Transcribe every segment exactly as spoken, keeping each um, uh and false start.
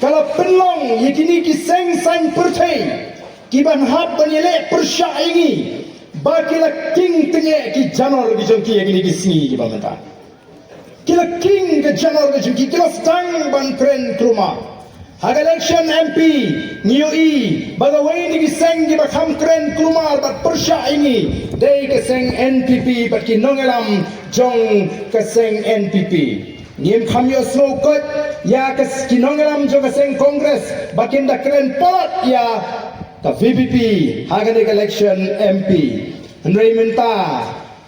ka la pynlong ïa kine ki seng saiñ pyrthei ki ban hap ban ïaleh pyrshah ïa ngi, ba ki la king tyngeh ki janor ki jong ki ïa kine ki sngi ki ba mynta. Ki la king ka janor ka jong ki, ki la sdang ban kren kulmar. Ha ka election M P ngi ïohi ba kawei na ki seng kiba kham kren kulmar bad pyrshah ïa ngi dei ka seng N P P bad ki nongïalam jong ka seng N P P. Ngim kham ïohsngew koit ïa ka s-, ki nongïalam jong ka seng Congress ba kin da kren palat ïa ka V P P ha kane ka election M P. Hynrei mynta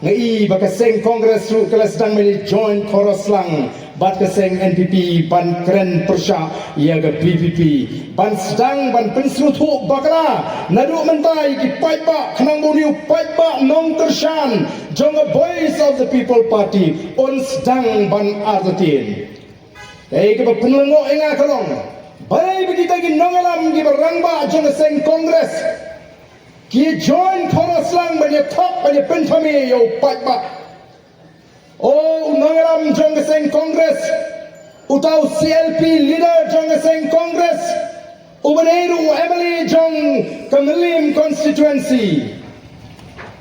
nga i ba ka seng Congress ruh ka la sdang ban join khoros lang bad ka seng N P P ban kren pyrshah ïa ka V P P, ban sdang ban pynsngewthuh bakla naduh mynta ïa ki paidbah, khnang ba une u paidbah nongkyrshan jong ka Voice of the People Party un sdang ban artatien. Ei, kaba pynlyngngoh ïa nga ka long balei ba kita ki nongïalam kiba rangbah jong ka seng Congress ki join khoros lang ban ïa thok ban ïa pynthame ïa u paidbah. O, u nongïalam jong ka seng Congress, uta u C L P leader jong ka seng Congress, uba dei ruh u M L A jong ka Mylliem constituency,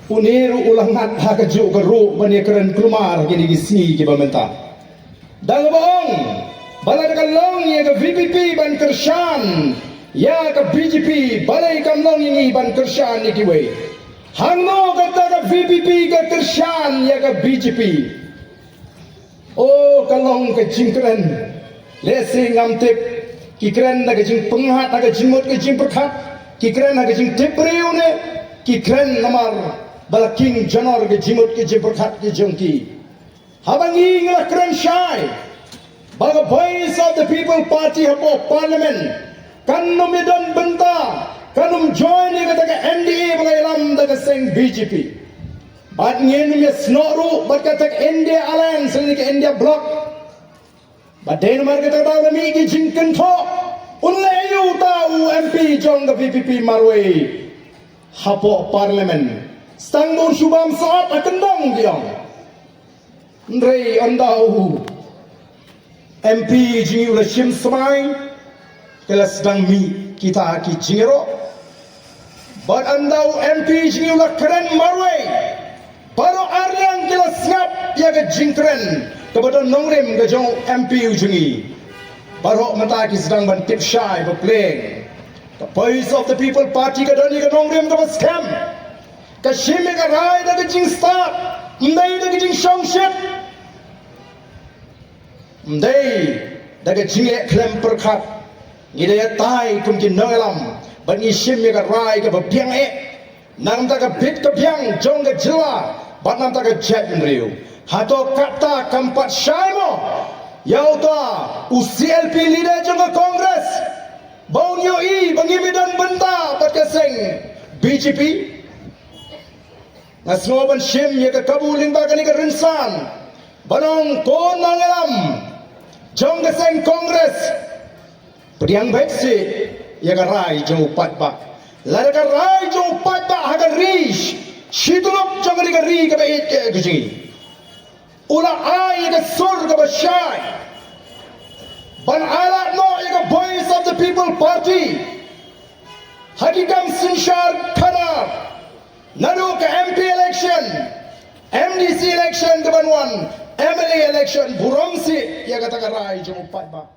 une ruh u la ngat ha kajuh ka ruh ban ïa kren kulmar kine ki sngi kiba mynta. Da kaba ong ba lada ka long ïa ka V P P ban kyrshan ïa ka B J P, balei kam long ïa ngi ban kyrshan ïa kiwei? Hangno kata ka V P P ka kyrshan ïa ka B J P? O, ka long ka jingkren. Lehse ngam tip, ki kren da ka jingpyngngad ha ka jingmut ka jingpyrkhat, ki kren ha ka jingtip briew ne ki kren namar ba la king janor ka jingmut ka jingpyrkhat ka jong ki. Haba ngi ngi la kren shai ba ka Voice of the People Party hapoh Parliament kan ym ïadon bynta, kan ym join ïa kata ka N D A ba la ïalam da ka seng B J P. Bad ngin ym ïasnoh ruh bad kata ka India Alliance lane ka India Bloc. Bad dei namar kata ka daw la mih ki jingkynthoh, un leh aïu uta u M P jong ka V P P marwei hapoh Parliament? Tang ba un shu bam sat ha kyndong ki ong. Hynrei ynda u M P jong ngi u la shim smai, ki la sdang mih kita ki jingïaroh. Bad ynda u M P jong ngi u la kren marwei, baroh arliang ki la sngap ïa ka jingkren kaba don nongrim ka jong u M P u jong ngi. Baroh mynta ki sdang ban tip shai ba pleng ka Voice of the People Party ka don ïa ka nongrim kaba skhem. Ka shim ïa ka rai da ka jingstad, ym dei da ka jingshongshit, ym dei da ka jingeh khlem pyrkhat. Ngi dei ïa tai kum ki nongïalam bad ngi shim ïa ka rai kaba biang eh na ka bynta ka bit ka biang jong ka jylla bad na ka bynta ka jaitbynriew. Hato kata kam pat shai mo ïa uta u C L P leader jong ka Congress ba un ïohi ba ngim ïadon bynta bad ka seng B J P? Nga sngew ban shim ïa ka kabu lyngba kane ka rynsan ban ong, ko nongïalam jong ka seng Congress, pdiang beit seh ïa ka rai jong u paidbah. Lada ka rai jong u paidbah ha ka ri shi tyllup jong kane ka ri kaba ïeit ka jong ngi u la ai ïa ka sur kaba shai ban ai lad noh ïa ka Voice of the People Party ha ki kam synshar khadar, naduh ka M P election, M D C election kaban wan, M L A election, burom seh ïa kata ka rai jong u paidbah.